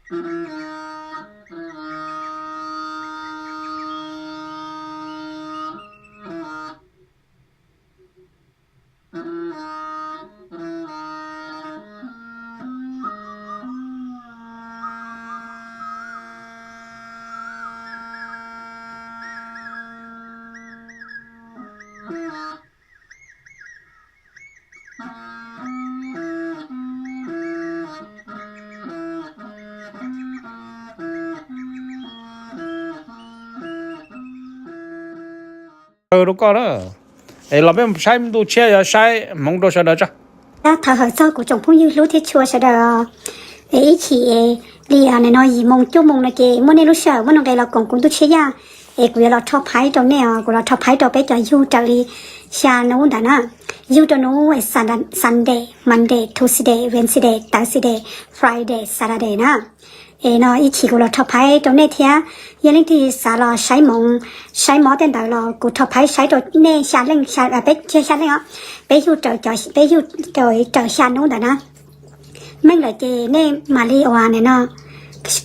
Rau koj na, es los peb saib ntuj tshiab, yog saib hmoov rau sawv daws tso. Thov hawm txog kuv tsoom phooj ywg hlub thiab tshua sawv daws, es ib chim li no yim moo cuaj moo no ces muaj nej lub sij hawm muaj nuj nqes los koom kuv ntuj tshiab yaj, es kuv yuav los rho phaiv rau nej os, kuv los rho phaiv rau peb cov yug raws li xya hnub ntawd na, yug rau hnub Sunday, Monday, Tuesday, Wednesday, Thursday, Friday, Saturday na. Es no ib chim kuv los rho phaiv rau nej thiab, yog leej twg xav los saib moov, saib mob tej ntawd los kuv rho phaiv saib rau nej xya leej, peb xya leej os, peb yug raws, peb yug raws xya hnub ntawd na. Meej lawm ces nej mam li ua no,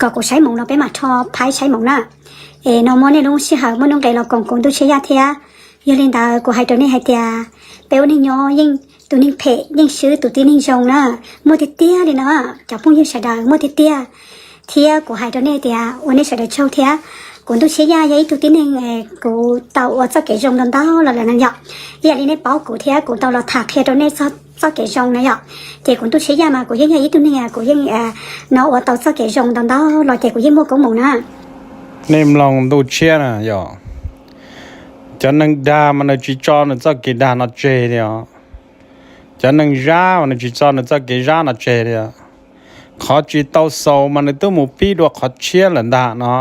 kom kuv saib moov los peb mam rho phaiv saib moov na. Es no muaj nej lub sij hawm muaj nuj nqes los koom kuv ntuj tshiab yaj thiab. Yog li ntawd kuv hais rau nej hais tias peb ua neeg nyob yeej tus neeg phem yeej swb tus tib neeg zoo na, muaj tiag tiag li no, cov phooj ywg sawv daws, muaj tiag tiag. Thiab kuv hais rau nej tias ua nej sawv daws tsaug thiab. Kuv ntuj tshiab yaj yog ib tug tib neeg kuv tau ua txoj kev zoo ntau ntau los lawm no yom. Ib yam li nej paub kuv thiab kuv tau los tham qhia rau nej txoj kev zoo na yom. Ces kuv ntuj tshiab yaj mas kuv yeej yog ib tug neeg kuv yeej no ua tau txoj kev zoo ntau ntau los ces kuv yeej muaj koob hmoov na. Nej mloog ntuj tshiab na yom, cov neeg dag mas nws tsis tso nws txoj kev dag no tseg li os. Cov neeg zab mas nws tsis tso nws txoj kev zab no tseg li os. Qhov tsis tau xaus mas nws twb mus pib dua qhov tshiab lawm ntag no.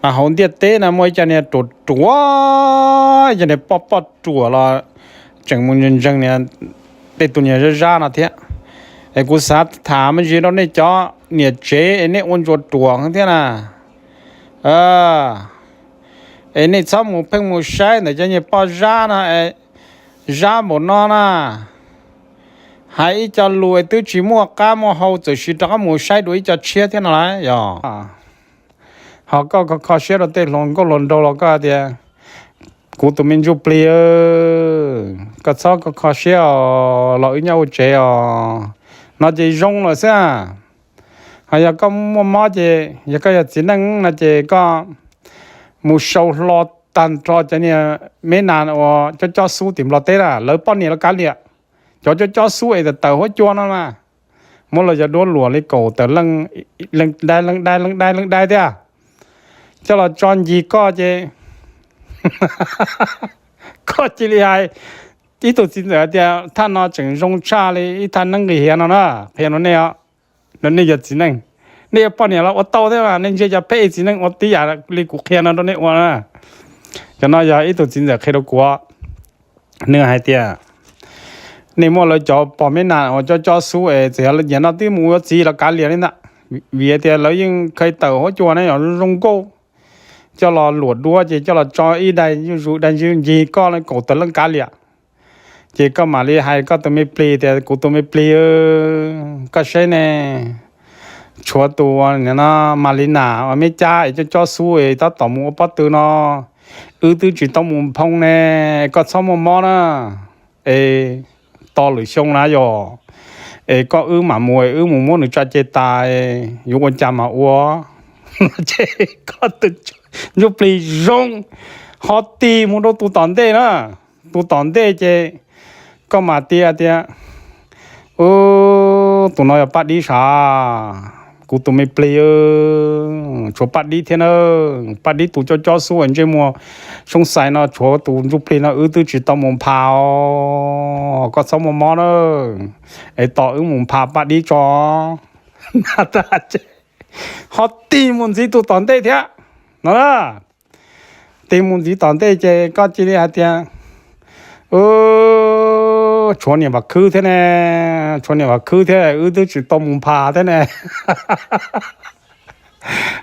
Mas hauv ntiaj teb no muaj ib co niag ruam ruam, ib co niag poj poj ruam los tseem mus ntseeg ntseeg niag tej tus niag zab zab no thiab. Es kuv xav tham me ntsis rau nej cov niam tsev es nej ua ntsuag ruam thiab na. Es nej txhob mus pheej mus saib ntawm cov niag poj zab no, zab npaum no na. Hais ib co lus es twb tsis muaj qab muaj hau txawm sis rov qab mus saib dua ib co tshiab thiab no lauj yom. Ho koj kho kho siab rau tej hluas nkauj hluas nraug los koj tias, kuv tus me ntsuj plig, koj txhob kho kho siab os, los wb nyob ua tsev os, no ces zoo lawm xwb. Ho yog koj muaj mob ces yog koj yog txiv neej no ces koj mus sau hlo tag nrho cov niag me nas uas cob cob xub tim Nplog teb na, lawv poj niam los kav liam. Cov cob cob xub es tawm tawm huab cua no na, muab lawv cov duab luam li kaum tawm leej, leej dai leej dai leej dai leej dai thiab, coj los tso ncig koj ces koj cia li hais ib tug txiv ntxawm tias thaj no tseem zoo tshaj li ib thaj neeb nqis hiav no na, qhia rau nej os. Nej yog txiv neej, nej yuav poj niam los ua tau thiab mas, nej ntsia cov pheb txiv neej ua tib yam li kuv qhia no rau nej ua na. Cov no yog ib tug txiv ntxawm qhia rau kuv, nws hais tias nej muab lawv cov pog me nas uas cob cob xub es txawm yog lawv nyiam no twb mus yuav txiv los kav liam li ntawd, vim tias lawv yeej khaws tawm huab cua na yom, zoo nkauj. Coj los luam duab ces coj los tso ib daim zuj zus daim ncig koj kaum tawm leej kav liam. Ces koj mam li hais koj tus me plig tias, kuv tus me plig, koj saib ne, tshuav tus no Malina uas me cab es cob cob xub es tab tom mus ua pob tw no, wb twb tsis tau mus nphoo ne, koj txhob muaj mob na. Es tos lwm xyoo na yog, es koj wb mam mus, wb mus muab nws tso ce tas, yuav ua cas mas ua. Ces koj tus ntsuj plig zoo, ho tig mus rau tus tom ntej na. Tus tom ntej ces koj mam tias tias, tus no yog Paj Dib sav, kuv tus me plig, tshuav Paj Dib thiab na. Paj Dib tus cob cob xub uas ntsej muag soob xais no, tshuav tus ntsuj plig no wb twb tsis tau mus nphas os, koj txhob muaj mob na. Es tos wb mus nphas Paj Dib tso. Ho tig mus ntxiv tus tom ntej thiab no na. Tig mus ntxiv tom ntej ces koj cia li hais tias, tshuav niam Vam Khwb thiab ne, tshuav niam Vam Khwb thiab, wb twb tsis tau mus nphas thiab ne.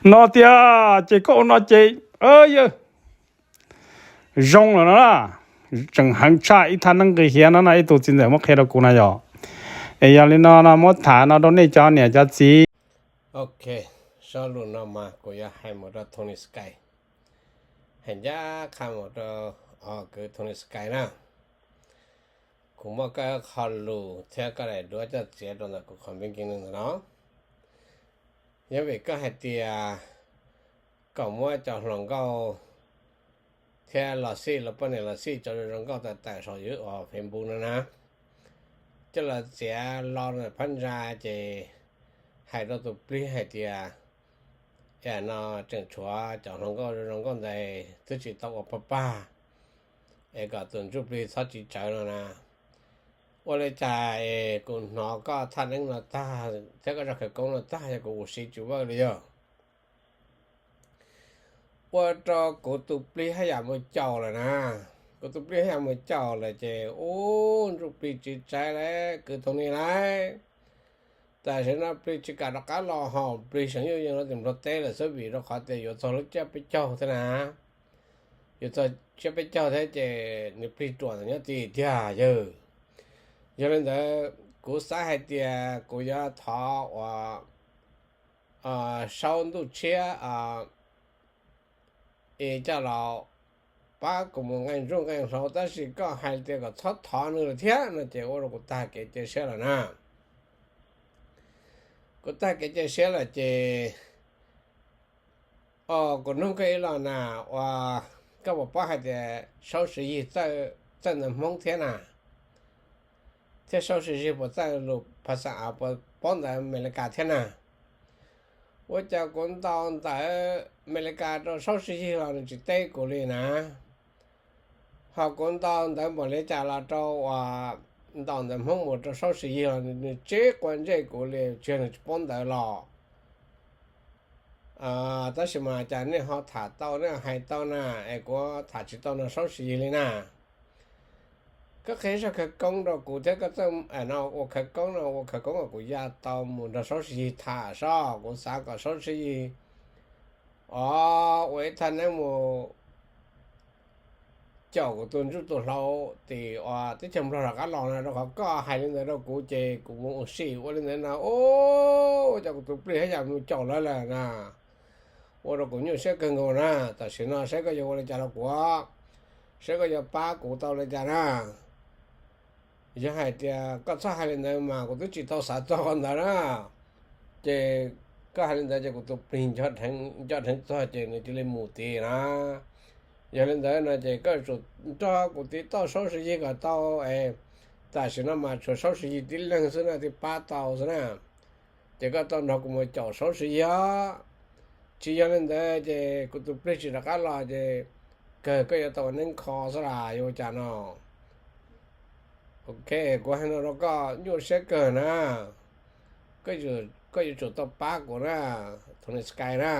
No tiag ces koj ua no ces yawg, zoo lawm no na. Tseem heev tshaj ib thaj neeb nqis hiav no no, ib tug txiv ntxawm muab qhia rau kuv no yog. Es yog li no no muab tham no rau nej cov niam cov txiv. Ok, Zaj lus no mas kuv yuav hais mus rau Tony Sky, hais ncaj qha mus rau kwv Tony Sky na. Kuv muaj koj qho lus thiab koj daim duab coj txiav rau ntawm kuv qhov npe nkees ntawm no. Yog vim koj hais tias kom muab cov hluas nkauj thiab los xij, los poj niam los xij, cov zoo nkauj tawm tawm saum yus uas Facebook no na, coj los txiav los ntawm phab ntsa, ces hais rau tus plig hais tias, no tseem tshuav cov hluas nkauj zoo nkauj ntawd twb tsis tau ua pag pag, es kom tus ntsuj plig txhob tsiv tsawv no na. Ua li cas es kuv hnov koj thaj neeb no tag thiab koj zaj khawv koob no tag yog kuv ua siv tsis vawj li yog? Ua rau kuv tus plig haj yam mus caum lawm na. Kuv tus plig haj yam mus caum lawm ces ub, ntsuj plig tsiv tsawv lawm kwv Tony lauj. Tam sim no plig tsis kam rov qab los ho plig seem yuj yeej los tim Nplog teb lawm xwb vim rau qhov tias yuav txog lub tsiab peb caug thiab na. Yuav txog tsiab peb caug thiab ces nws plig ruam ntawm nyob tid tiag yawg. Yog li ntawd kuv xav hais tias kuv yuav thov uas Saub Ntuj Tshiab es coj los pab kuv mus nqee ntsuj nqee hlauv, tab sis koj hais tias kom txhob thov nws lawm thiab no ces ua rau kuv tag kev cia siab lawm na. Kuv tag kev cia siab lawm ces kuv nug koj ib los na, uas koj puas paub hais tias Saub Siv Yig txawj ntawv Hmoob thiab na, thiab Saub Siv Yig puas txawj lus phas xas, puas paub ntawv Amelikas thiab na? Ua cas kuv ntaus ntawv Amelikas rau Saub Siv Yig los nws tsis teb kuv li na, ho kuv ntaus ntawv npaum li cas los rau uas ntaus ntawv Hmoob mus rau Saub Siv Yig los nws tsis quav ntsej kuv li, tsis yog nws tsis paub ntawv los tab sis mas cas nej ho tham tau nej hais tau na, es kuv tham tsis tau no Saub Siv Yig li na. Koj qhia zaj khawv koob rau kuv thiab koj txawj no ua khawv koob no ua khawv koob kom kuv ya tau mus nrog Saub Siv Yig tham seb, kuv xav kom Saub Siv Yig os ua ib thaj neeb mus caum kuv tus ntsuj tus hlauv tim uas teb chaws Nplog rov qab los na, rau qhov koj hais li ntawd rau kuv ces kuv mus ua si ua li ntawd no, ua cas kuv tus plig haj yam mus caum lawv lawm na. Ua rau kuv nyuaj siab kawg nkaus na. Tam sim no saib koj yuav ua li cas rau kuv, saib koj yuav pab kuv tau li cas na. Yog hais tias koj txhob hais li ntawd mas kuv twb tsis tau xav txog qhov ntawd na. Ces koj hais li ntawd ces kuv tus plig nco dheev txog ces nws cia li mus tid na. Yog li ntawd no ces koj tsum nrog kuv tiv tauj Saub Siv Yig kom tau es, tam sim no mas tshuav Saub Siv Yig tib leeg xwb na thiaj pab tau xwb na. Ces koj tau nrog kuv mus caum Saub Siv Yig os. Tsis yog li ntawd ces kuv tus plig tsis rov qab los ces kawg koj yuav tau ua neeb kho xwb las yuav ua cas no. Ok, kuv hais no rau koj nyuaj siab kawg na. Koj yuav tsum tau pab kuv na, Tony Sky na.